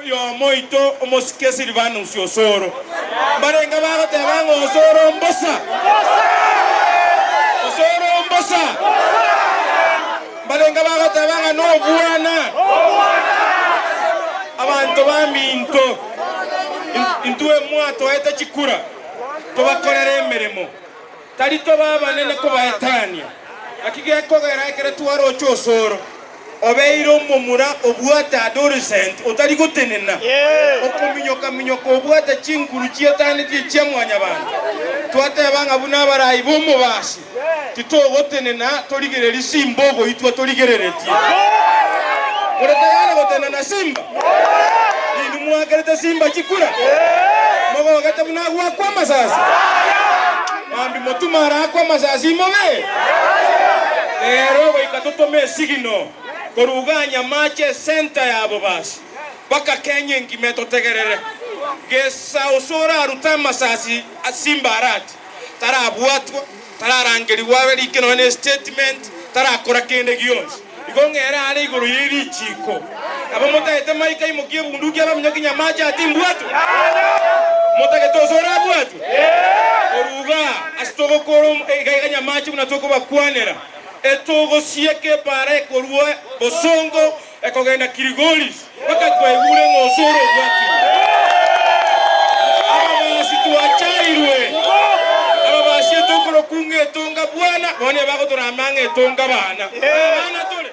Oyomo oito omosike Silvanus Osoro. Mbarenge bagoteba ng'a Osoro mbosa. Osoro mbosa. Mbarenge bagoteba ng'a nobwana. Abanto baminto, intwe mwatoete chikura tobakorere emeremo, tari tobe abanene kobaetania. Naki gekogera ekero twaroche Osoro Obeire omomura obwate adolescent otari gotenena, okominyoka-minyoka obwate chinguru chietanetie chia mwanyabanto. Twateba ng'a buna abarai b'omobasi titogotenena torigererie simba ogoitwa torigereretie. More tayari gotenena na simba? Ninwe mwakerete simba chikura? Mogogete buna agoakwa amasasi? Mambia motuma araakwe amasasi imobe? Rero goika totome esigino korwa Uganya amache esenta ya Bobasi mpaka Kenya engima etotegerere. Gesa ose orarute amasasi Simba Arati tarabwatwa, tararangerigwa abe rike nonya ne statement, tarakora kende gionsi. Igo ng'ere are igoro ye richiko. Nabo motagete maika imokie ebunduki abaminyoki nyamache ati mbwatwe? Motagete ose orabwatwe? Korwa igaa ase togokora iga iga nyamache buna tokobakwanera, etogosieka epaara ekorwa bosongo ekogenda Kirigoris, mpaka twaigure ng'a ose ore obwatirwe. Ababasi twachairwe, ababasi etokorokwa ng'a etonga bwana, bono ebagotorama ng'a etonga bana. Abana tore.